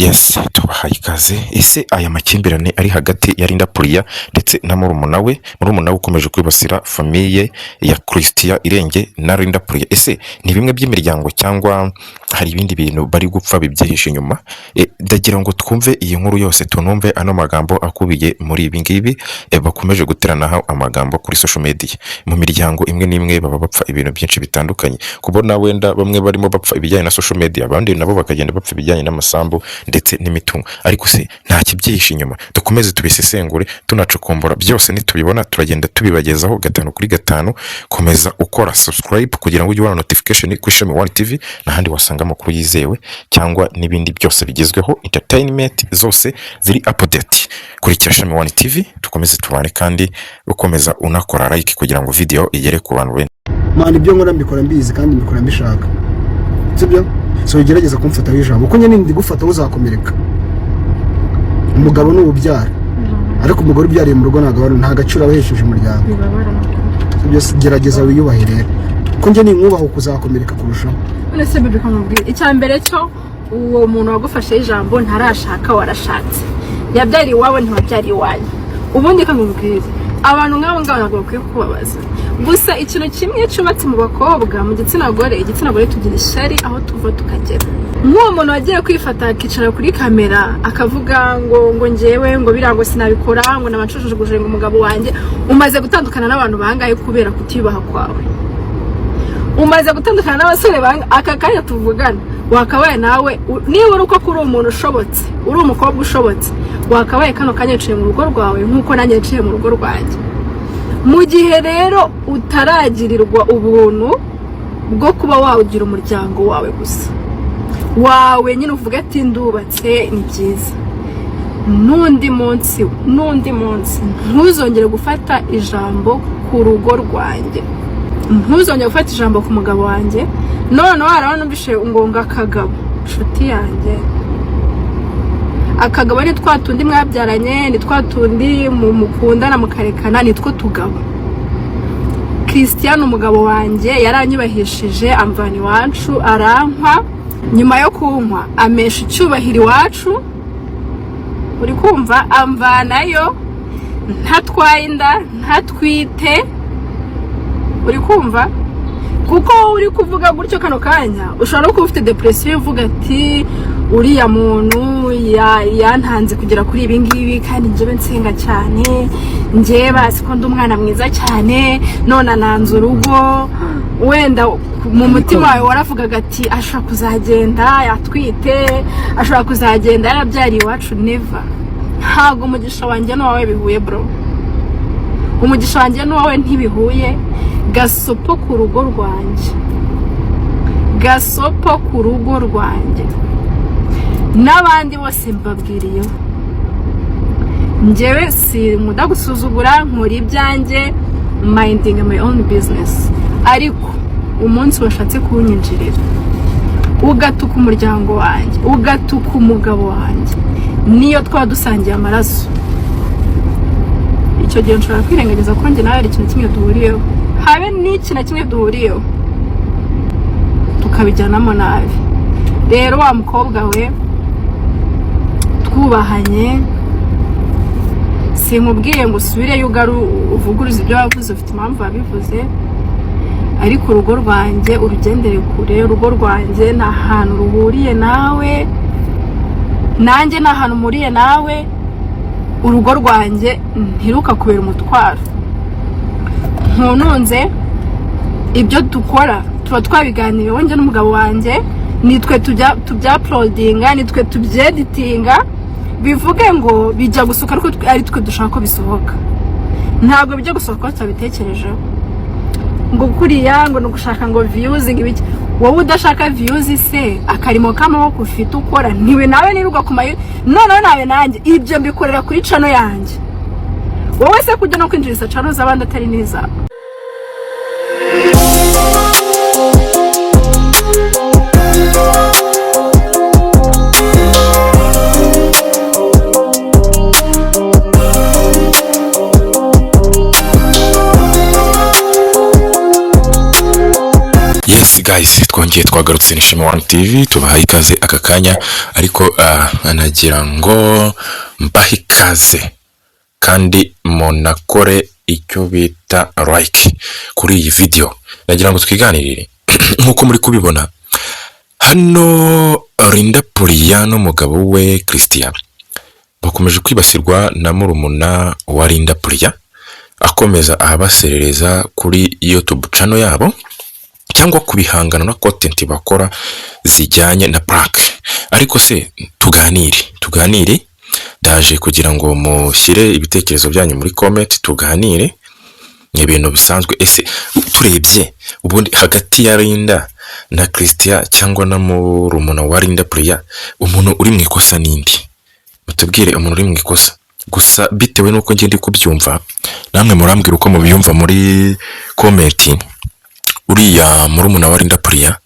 Yes, tubahaye ikaze. Ese aya makimbirane ari hagati ya Linda Puria ndetse na murumuna we, murumuna we ukomeje kwibasira famille ya Christian Irenge na Linda Puria, ese ni bimwe by'imiryango cyangwa hari ibindi bintu bari gupfa bibyihishe inyuma? Ndagira ngo twumve iyi nkuru yose, tunumve ano magambo akubiye muri ibi ngibi bakomeje guteranaho amagambo kuri social media. Mu miryango imwe n'imwe baba bapfa ibintu byinshi bitandukanye. Kubona wenda bamwe barimo bapfa ibijyanye na social media, abandi nabo bakagenda bapfa ibijyanye n'amasambu ndetse n'imitungo, ariko se nta kibyihishe inyuma? Dukomeze tubisesengure, tunacukumbura byose. Nitubibona turagenda tubibagezaho gatanu kuri gatanu. Komeza ukora subscribe kugira ngo ujye ubona notification kuri Ishami One TV n'ahandi wasanga amakuru yizewe cyangwa n'ibindi byose bigezweho, entertainment zose ziri update. Kurikira Ishami One TV, dukomeze tubane, kandi ukomeza unakora like kugira ngo video igere ku bantu benshi. Man, ibyo nkora mbikora mbizi kandi mbikora mbishaka, sibyo? So ugerageza kumfataho ijambo, kuko nyine ndigufataho uzakomereka. Umugabo ni ububyara, ariko umugore ubyariye mu rugo ntabwo nta gaciro aba ahesheje umuryango. Bibabara. Sibyo? Gerageza wiyubahe rero, ko njye ninkubaha kuzakomereka kurushaho. None se bébé, kamubwira icya mbere cyo, uwo muntu wagufashe ijambo ntarashaka, warashatse. Yabyariye iwabo, ntiwabyariye iwanyu. Ubundi kamubwira, abantu nk'abo ngabo ntabwo bakwiye kubabaza. Gusa ikintu kimwe cyubatse mu bakobwa, mu gitsina gore, igitsina gore tugira ishyari aho tuva tukagera. Nk'uwo muntu wagiye kwifata akicara kuri kamera akavuga ngo ngewe ngo biriya ngo sinabikora, ngo nabacujujuguje, ngo umugabo wanjye, umaze gutandukana n'abantu bangahe kubera kutiyubaha kwawe? Umaze gutandukana n'abasore banga aka kanya tuvugana? Wakabaye nawe niba uri uko kuri umuntu ushobotse, uri umukobwa ushobotse, wakabaye kano kanya wicaye mu rugo rwawe nk'uko nanjye nicaye mu rugo rwanjye. Mu gihe rero utaragirirwa ubuntu bwo kuba wawugira umuryango wawe gusa wawe nyine, uvuga ati ndubatse, ni byiza. N'undi munsi, n'undi munsi, ntuzongere gufata ijambo ku rugo rwanjye, ntuzongere gufata ijambo ku mugabo wanjye. Noneho haraho numvise ngo akagabo, inshuti yanjye, akagabo ni twa tundi mwabyaranye, ni twa tundi mukundana mukarekana, ni two tugabo. Christian umugabo wanjye yaranyubahishije, amvana iwacu arankwa. Nyuma yo kunkwa amesha icyubahiro iwacu, uri kumva? Amvanayo ntatwaye inda, ntatwite, uri kumva? Kuko wowe uri kuvuga gutyo kano kanya ushobora no kuba ufite depression, uvuga ati uriya muntu yantanze kugera kuri ibi ngibi, kandi njyewe nsenga cyane, njyewe bazi ko ndi umwana mwiza cyane, none ananze urugo. Wenda mu mutima wawe waravugaga ati ashobora kuzagenda yatwite, ashobora kuzagenda yarabyariye iwacu. Never! Ntabwo umugisha wanjye n'uwawe bihuye, bro. Umugisha wanjye n'uwawe ntibihuye. Gasopo ku rugo rwanjye, gasopo ku rugo rwanjye. N'abandi bose mbabwiriyeho, njyewe sinkunda gusuzugura, nkora ibyanjye, minding my own business. Ariko umunsi washatse kunyinjirira, ugatuka umuryango wanjye, ugatuka umugabo wanjye, niyo twaba dusangiye amaraso, icyo gihe nshobora kwirengagiza ko njye nawe hari ikintu kimwe duhuriyeho, habe n'iki na kimwe duhuriyeho, tukabijyanamo nabi. Rero wa mukobwa we, twubahanye, sinkubwiye ngo usubireyo ugaru uvuguruze ibyo wavuze, ufite impamvu wabivuze, ariko urugo rwanjye urugendere kure. Urugo rwanjye ni ahantu ruhuriye nawe, nanjye ni ahantu mpuriye nawe. Urugo rwanjye ntirukakubera umutwaro. Ntununze ibyo dukora tuba twabiganiriyeho njye n'umugabo wanjye, nitwe tujya tubyauploadinga, nitwe tubyeditinga, bivuge ngo bijya gusohoka ariko ari twe dushaka ko bisohoka. Ntabwo bijya gusohoka ko tutabitekerejeho, ngo kuriya ngo ni ugushaka ngo views, ngo ibiki. Wowe udashaka views se, akarimo k'amaboko ufite ukora ntiwe nawe nirirwa ku mayi, noneho nawe nanjye ibyo mbikorera kuri channel yanjye. Wowe se kujya no kwinjiriza channel z'abandi atari n'izawe? Yes. Guys, twongeye twagarutse ni Shema One TV, tubahaye ikaze aka kanya. Ariko nagira ngo mbahe ikaze kandi munakore icyo bita like kuri iyi video. Nagira ngo twiganirire nk'uko muri kubibona hano, Linda Puliya n'umugabo we Christian bakomeje kwibasirwa na murumuna wa Linda Puliya, akomeza abaserereza kuri YouTube channel yabo cyangwa ku bihangano na content bakora zijyanye na prank. Ariko se tuganire, tuganire, ndaje kugira ngo mushyire ibitekerezo byanyu muri comment, tuganire. Ni ibintu bisanzwe. Ese turebye ubundi hagati ya Linda na Christian cyangwa na murumuna wa Linda Puliya, umuntu uri mu ikosa n'indi? Mutubwire umuntu uri mu ikosa. Gusa bitewe n'uko njye ndi kubyumva, namwe murambwira uko mubyumva muri comment. Uriya murumuna wa Linda Puliya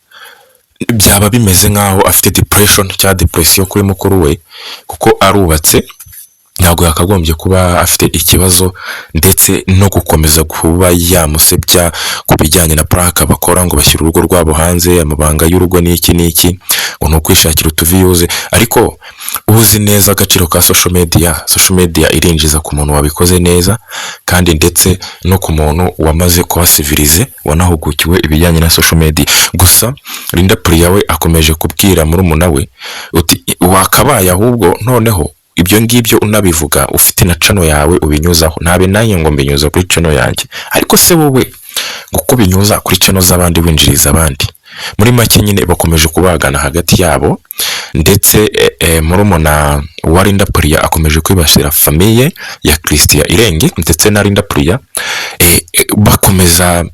byaba bimeze nk'aho afite depression cyangwa depression kuri mukuru we, kuko arubatse, ntabwo yakagombye kuba afite ikibazo, ndetse no gukomeza kuba yamusebya ku bijyanye na prank bakora, ngo bashyire urugo rwabo hanze, amabanga y'urugo n'iki n'iki, ngo ni ukwishakira utuviews. Ariko uzi neza agaciro ka social media. Social media irinjiza ku muntu wabikoze neza, kandi ndetse no ku muntu wamaze kuba civilisé, wanahugukiwe ibijyanye na social media. Gusa Linda Puliya we akomeje kubwira murumuna we uti: "Wakabaye ahubwo noneho ibyo ngibyo unabivuga ufite na channel yawe ubinyuzaho." Ntabe nanjye ngo mbinyuza kuri channel yanjye, ariko se wowe ngo uko ubinyuza kuri channel z'abandi winjiriza abandi? Muri make nyine bakomeje kubagana hagati yabo, ndetse murumuna wa Linda Puliya akomeje kwibasira famille ya Christian Irenge ndetse na Linda Puliya, bakomeza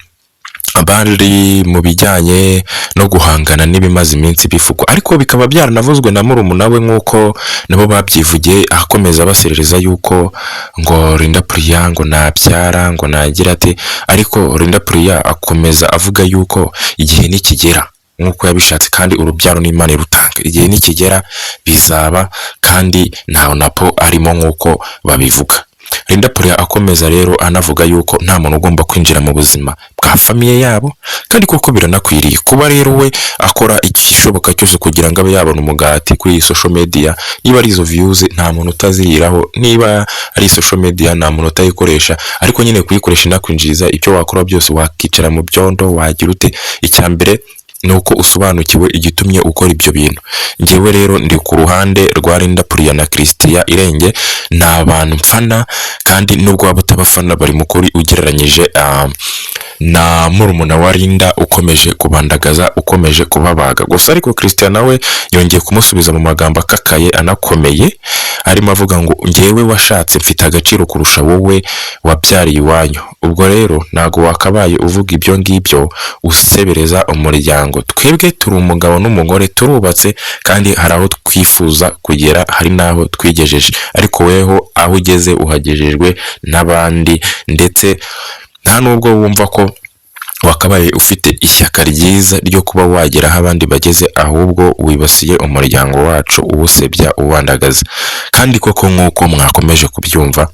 bari mu bijyanye no guhangana n'ibimaze iminsi bivugwa, ariko bikaba byaranavuzwe na murumuna we nk'uko nabo babyivugiye, akomeza baserereza yuko ngo Linda Puliya ngo nabyara, ngo nagira ate. Ariko Linda Puliya akomeza avuga yuko igihe nikigera nk'uko yabishatse, kandi urubyaro n'Imana irutanga, igihe nikigera bizaba, kandi nta napo arimo nk'uko babivuga. Linda Puliya akomeza rero anavuga yuko nta muntu ugomba kwinjira mu buzima bwa famille yabo, kandi koko biranakwiriye. Kuba rero we akora igishoboka cyose kugira ngo abe yabona umugati kuri iyi social media, niba ari izo views nta muntu utaziriraho, niba ari social media nta muntu utayikoresha. Ariko nyine kuyikoresha inakwinjiriza, icyo wakora byose, wakicara mu byondo, wagira ute, icya mbere ni uko usobanukiwe igitumye ukora ibyo bintu. Njyewe rero ndi ku ruhande rwa Linda Puliya na Christian Irenge, ni abantu mfana, kandi nubwo waba utabafana bari mu kuri ugereranyije na murumuna wa Linda ukomeje kubandagaza, ukomeje kubabaga gusa. Ariko Christian nawe yongeye kumusubiza mu magambo akakaye anakomeye, arimo avuga ngo: "Njyewe washatse mfite agaciro kurusha wowe wabyariye iwanyu. Ubwo rero ntabwo wakabaye uvuga ibyo ngibyo usebereza umuryango. Twebwe turi umugabo n'umugore, turubatse, kandi hari aho twifuza kugera, hari n'aho twigejeje. Ariko weho aho ugeze uhagejejwe n'abandi, ndetse nta nubwo wumva ko wakabaye ufite ishyaka ryiza ryo kuba wagera aho abandi bageze, ahubwo wibasiye umuryango wacu uwusebya, uwandagaza." Kandi koko nk'uko mwakomeje kubyumva,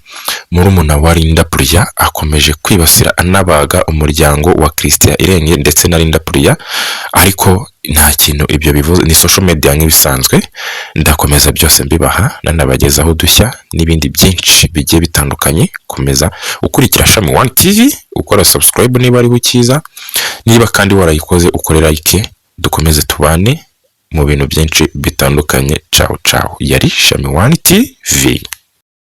murumuna wa Linda Puliya akomeje kwibasira anabaga umuryango wa Christian Irenge ndetse na Linda Puliya, ariko nta kintu ibyo bivuze, ni social media nk'ibisanzwe. Ndakomeza byose mbibaha, nanabagezaho udushya n'ibindi byinshi bigiye bitandukanye. Komeza ukurikira Shami One TV, ukora subscribe niba ariho ukiza, niba kandi warayikoze ukore like, dukomeze tubane mu bintu byinshi bitandukanye. Ciao ciao, yari Shami One TV.